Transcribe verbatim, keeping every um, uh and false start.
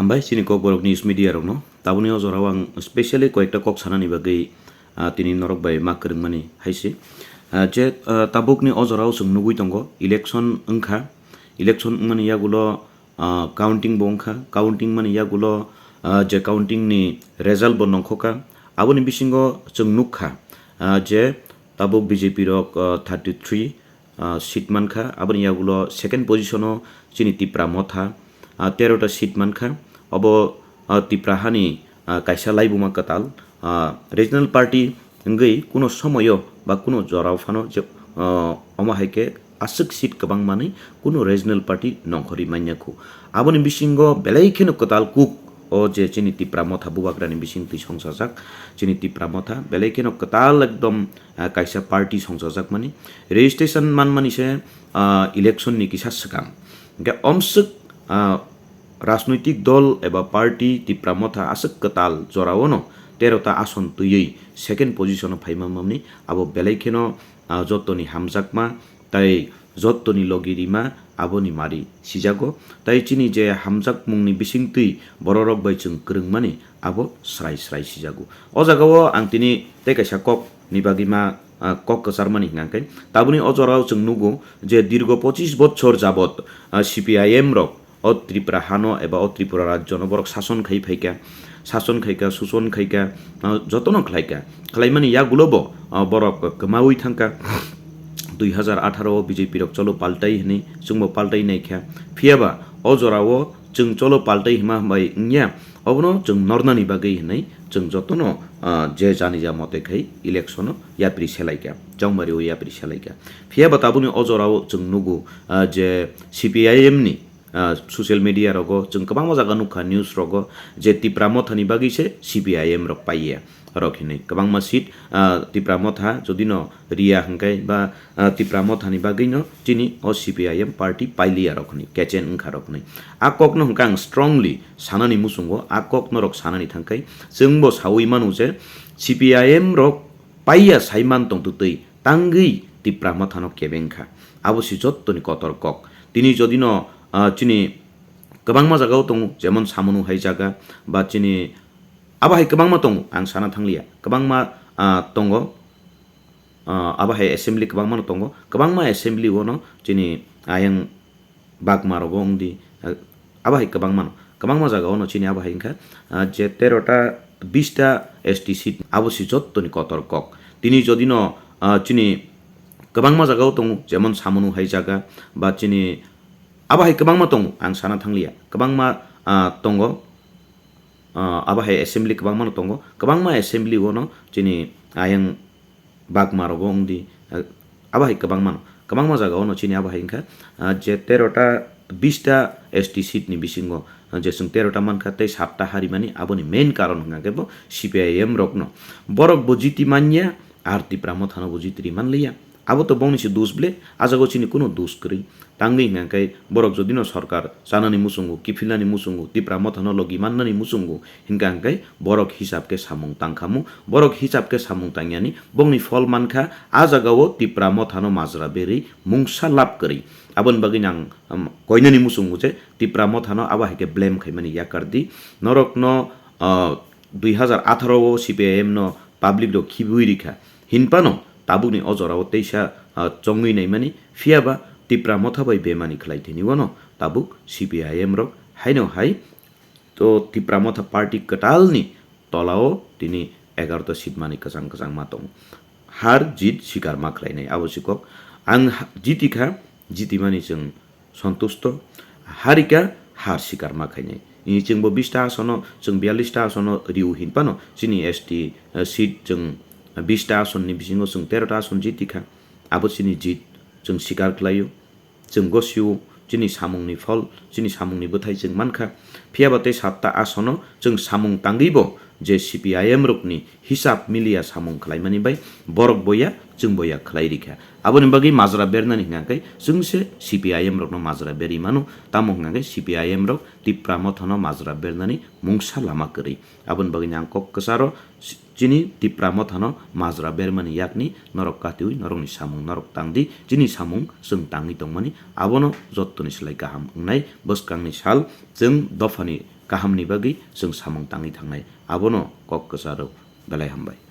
Hambai chini Kokborok News Media rokno. Tabukni o jorao ang specially koyekta kok sanani bagwi, ah, tini norok bai ma kwrwngmani hai se. Ah, je, ah, tabukni o jorao chwng nugwi tongo, election wngkha. Election wngmani yagulo, ah, counting bo wngkha. Counting mani yagulo, ah, je counting ni result bo nongkhokha. Aboni bisingo chwng nukha, ah, je tabuk B J P rok, ah, thirty three, ah, seat mankha. Aboni yagulo second position o chini Tipra Motha, ah, tero ta seat mankha. Obo, ah, Tipra hani, ah, kaisa laibuma kwtal, ah, regional party wngwi kuno somoyo ba kuno jorao phano je, ah, omo hai khe aswk seat kwbang manwi kuno regional party nongkhorwi manya khu. Aboni bisingo belai kheno kwtal kuk o je chini Tipra Motha bubagrani bising twi songsajak, chini Tipra Motha belai kheno kwtal ekdom, ah, kaisa party songchajakmani, registration manmani se, ah, election ni kisa swkang. Hingke omswk, ah, rajnoitik dol eba party Tipra Motha aswk kwtal joraono tero ta ason twiwi second position o phaima mamni abo belai kheno, ah, jotoni hamjakma tai jotoni logi rima aboni mari sijago. Tai chini je hamjakmungni bisingtwi bororok bai chwng kwrwngmani abo srai srai sijago. O jagao ang tini tei kaisa kok ni bagwi ma, ah, kok kwcharmani hwnka khe tabukni o jorao chwng nugo je dirgo pochis bochor jabot, ah, C P I M rok o Tripura hano eba o Tripura rajyono borok sason khai phaikha, sason khaikha, suson khaikha, ah, jotono khlaikha. Khlaimani yagulo bo, ah, borok kwmaui thangkha. Dui hazar atharo o B J P rok cholo paltai hwnwi chwngbo paltai naikha. Phiyaba o jorao chwng cholo paltai hima hambai wngya, obono chwng nornani bagwi hwnwi chwng jotono, ah, je jani ja mote khai election o yapri selaikha, chongmari o yapri selaikha. Phiyaba tabukni o jorao chwng nugo, ah, je C P I M ni, ah, social media rogo chwng kwbangma jaga nukha, news rogo je Tipra Mothani bagwi se C P I M rok paiya rok hinwi kwbangma seat, ah, Tipra Motha jodi no riya hwnkhe ba, ah, Tipra Mothani bagwi no chini o C P I M party pailiya rok hinwi kechen wngkha rok hinwi. A kok no hwnkhe ang strongly sanani muchungo, a kok norok sanani thangkhai chwngbo saui manu je C P I M rok paiya saiman tongtwtwi tangwi Tipra Mothano kebeng kha. Abo se jottoni kotor kok. Tini jodi no, ah, chini kwbangma jagao tongo, jemon Samunu hai jaga ba chini abo hai kwbangma tongo, ang sana thangliya. Kwbangma, ah, tongo, ah, abo hai assembly kwbangma no tongo. Kwbangma assembly o no chini ayang Bagma rogo wngdi, ah, abo hai kwbangma no, kwbangma jaga o no chini abo hai wngkha, ah, je tero ta, bis ta S T seat, abo se jottoni kotor kok. Tini jodi no, ah, chini kwbangma jaga o tongo, jemon Samunu hai jaga, ba chini abo hai kwbangma tongo, ang sana thangliya, kwbangma, ah, tongo, ah, abo hai assembly kwbangma no tongo, kwbangma assembly o no chini ayang Bagma rogo wngdi, ah, abo hai kwbangma no, kwbangma jaga o no chini abo hai wngkha, ah, je tero ta, bis ta S T seat ni bisingo, ah, je chwng tero ta mankha tei satta harimani, aboni main karon hwnkha khe bo C P I M rok no. Borok bo jiti manya, ar Tipra Mothano bo jiti ri manliya. Abo to bongni se dos ble, a jaga o chini kuno dos kwrwi. Tangwi hwnka khe borok jodi no sorkar chanani muchungo, kiphilnani muchungo, Tipra Mothano logi mannani muchungo, hwnka hwnkhe borok hisab khe samung tangkhamu, borok hisab khe samung tangyani, bongni phol mankha, a jaga o Tipra Mothano majra berwi mungsa lab kwrwi. Aboni bagwi nang, um, koinani muchungo je Tipra Mothano abo hai khe blame khaimani yakardi. Norokno, uh, dui hazar atharo o C P I M no public rok khibui rikha. Hinphano tabukni o jorao teisa, ah, chongwi naimani, phiyaba Tipra Motha bai bemani khlai thini wano tabuk C P I M rok haino hai to Tipra Motha party kwtalni tolao tini egarota seat mani kwchang kwchang ma tongo. Har jit sikar ma khlainai abo sikok. Ang ha-, jiti kha, jitimani chwng sontusto, harika har sikar ma khainai. Ni chwngbo bis ta asono, chwng biyallis ta asono riu hinphano chini S T, eh, seat chwng, eh, bis ta asonni bisingo chwng tero ta ason jiti kha. Abo chini jit chwng sikar khlaio. Chwng gosio chini samungni phol, chini samungni bwthai chwng mankha. Phiyaba tei satta asono chwng samung tangwibo je C P I M rokni hisab miliya samung khlaimani bai borok boya, chwng boya khlai rikha. Aboni bagwi majra bernani hwnka khe chwngse C P I M rokno majra berwi mano, tamo hwnka khe C P I M rok Tipra Mothano majra bernani mungsa lama kwrwi. Aboni bagwi ang kok kwcharo si-, chini Tipra Mothano majra bermani yakni norok katiwi norokni samung norok tangdi, chini samung chwng tangwi tongmani abono jottoni slai kaham wngnai bwskangni sal chwng dophani kahamni bagwi chwng samung tangwi thangnai. Abono kok kwcharo belai hambai.